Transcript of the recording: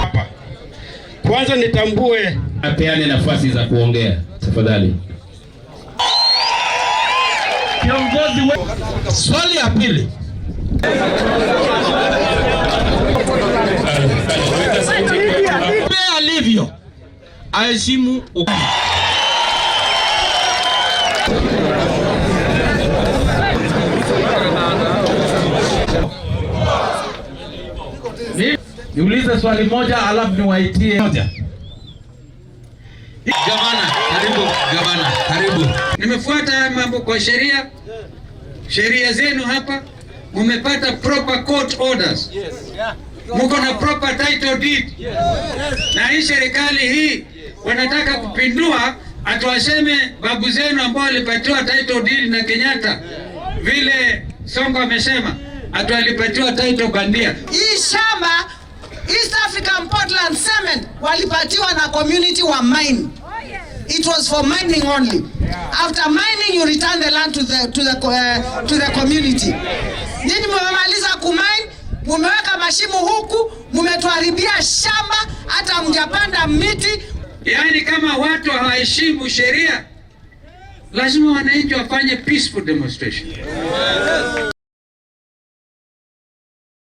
Hapa. Kwanza nitambue Apeane nafasi za kuongea tafadhali. Kiongozi we... Swali ya pili, vile alivyo aheshimu. Niulize swali moja alafu niwaitie moja. Gavana, karibu gavana, karibu. Nimefuata haya mambo kwa sheria, sheria zenu hapa, mumepata proper court orders, muko na proper title deed, na hii serikali hii wanataka kupindua, atuwaseme babu zenu ambao walipatiwa title deed na Kenyatta, vile Sonko amesema atu alipatiwa title bandia. Hii shamba East African Portland Cement walipatiwa na community wa mine. It was for mining only. After mining you return the land to the community. Nyinyi mmemaliza kumine, mumeweka mashimo huku, mumetuharibia shamba, hata mjapanda miti. Yaani, kama watu hawaheshimu sheria, lazima wananchi wafanye peaceful demonstration.